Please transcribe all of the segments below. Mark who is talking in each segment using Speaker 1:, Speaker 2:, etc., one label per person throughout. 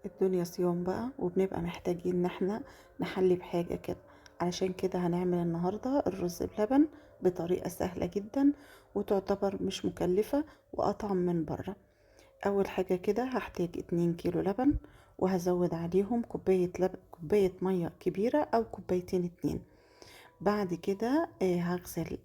Speaker 1: الدنيا صيام بقى، وبنبقى محتاجين ان احنا نحلي بحاجة كده. علشان كده هنعمل النهاردة الرز بلبن بطريقة سهلة جدا وتعتبر مش مكلفة وأطعم من بره. أول حاجة كده هحتاج 2 كيلو لبن، وهزود عليهم كوباية لبن، كوباية مية كبيرة أو كوبايتين 2. بعد كده هغسل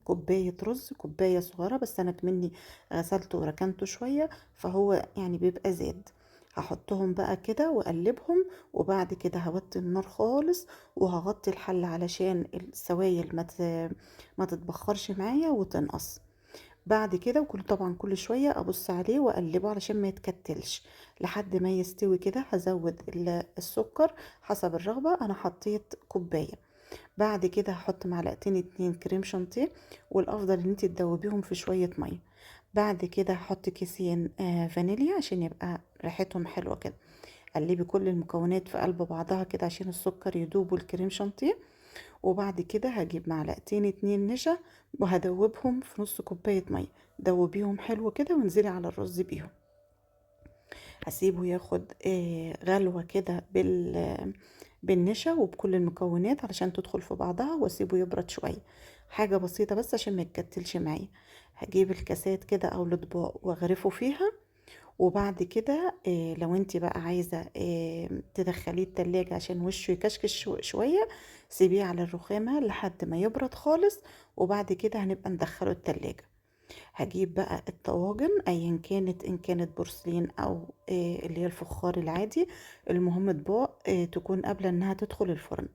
Speaker 1: كوباية رز، كوباية صغيرة بس أنا مني غسلته وركنته شوية فهو بيبقى زاد. هحطهم بقى كده واقلبهم، وبعد كده هوطي النار خالص وهغطي الحلة علشان السوائل ما تتبخرش معايا وتنقص. بعد كده وكل طبعا كل شوية ابص عليه واقلبه علشان ما يتكتلش لحد ما يستوي كده. هزود السكر حسب الرغبة، انا حطيت كوباية. بعد كده هحط معلقتين 2 كريم شانتيه، والافضل ان انت تدوبيهم في شوية مية. بعد كده هحط كيسين فانيليا عشان يبقى ريحتهم حلوة كده. قلبي كل المكونات في قلب بعضها كده عشان السكر يدوب والكريم شانتيه. وبعد كده هجيب معلقتين 2 نشا وهدوبهم في نص كوباية مية، دوبيهم حلو كده وانزلي على الرز بيهم. هسيبه ياخد غلوة كده بالنشا وبكل المكونات علشان تدخل في بعضها، واسيبه يبرد شوية، حاجة بسيطة بس عشان ما يتكتلش معايا. هجيب الكاسات كده او الاطباق واغرفه فيها. وبعد كده لو انت بقى عايزة تدخليه التلاجة عشان وشه يكشكش شوية، سيبيه على الرخامة لحد ما يبرد خالص، وبعد كده هنبقى ندخله التلاجة. هجيب بقى الطواجن ايا كانت، ان كانت بورسلين او اللي هي الفخار العادي، المهم اطباق تكون قابلة انها تدخل الفرن.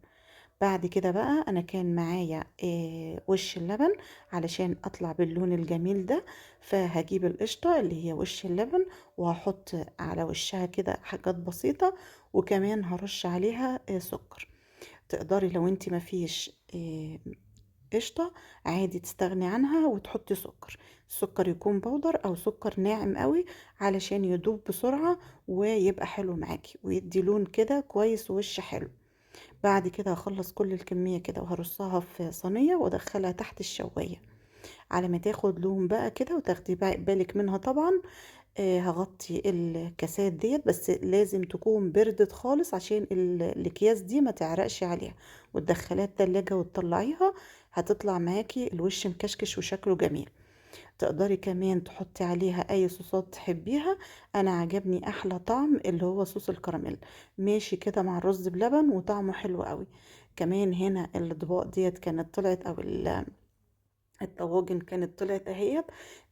Speaker 1: بعد كده بقى انا كان معايا وش اللبن علشان اطلع باللون الجميل ده، فهجيب القشطة اللي هي وش اللبن وهحط على وشها كده حاجات بسيطة، وكمان هرش عليها سكر. تقدري لو انت ما فيش قشطة عادي تستغني عنها وتحطي سكر، السكر يكون بودر او سكر ناعم قوي علشان يدوب بسرعة ويبقى حلو معاكي ويدي لون كده كويس ووش حلو. بعد كده هخلص كل الكمية كده وهرصها في صينية وادخلها تحت الشواية على ما تاخد لون بقى كده، وتاخدي بالك منها طبعا. هغطي الكاسات ديت، بس لازم تكون بردت خالص عشان الاكياس دي ما تعرقش عليها، وتدخليها التلاجة وتطلعيها هتطلع معاكي الوش مكشكش وشكله جميل. تقدري كمان تحطي عليها اي صوصات تحبيها. انا عجبني احلى طعم اللي هو صوص الكراميل، ماشي كده مع الرز بلبن وطعمه حلو قوي. كمان هنا الاطباق ديت كانت طلعت، او الطواجن كانت طلعت اهيت،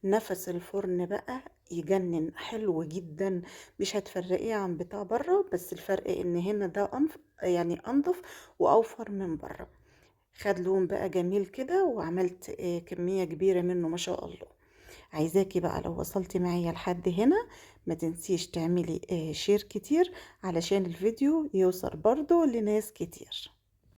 Speaker 1: نفس الفرن بقى يجنن، حلو جدا، مش هتفرقيه عن بتاع بره، بس الفرق ان هنا ده انضف واوفر من بره. خد لون بقى جميل كده، وعملت كمية كبيرة منه ما شاء الله. عايزاكي بقى لو وصلتي معايا لحد هنا ما تنسيش تعملي شير كتير علشان الفيديو يوصل برضو لناس كتير.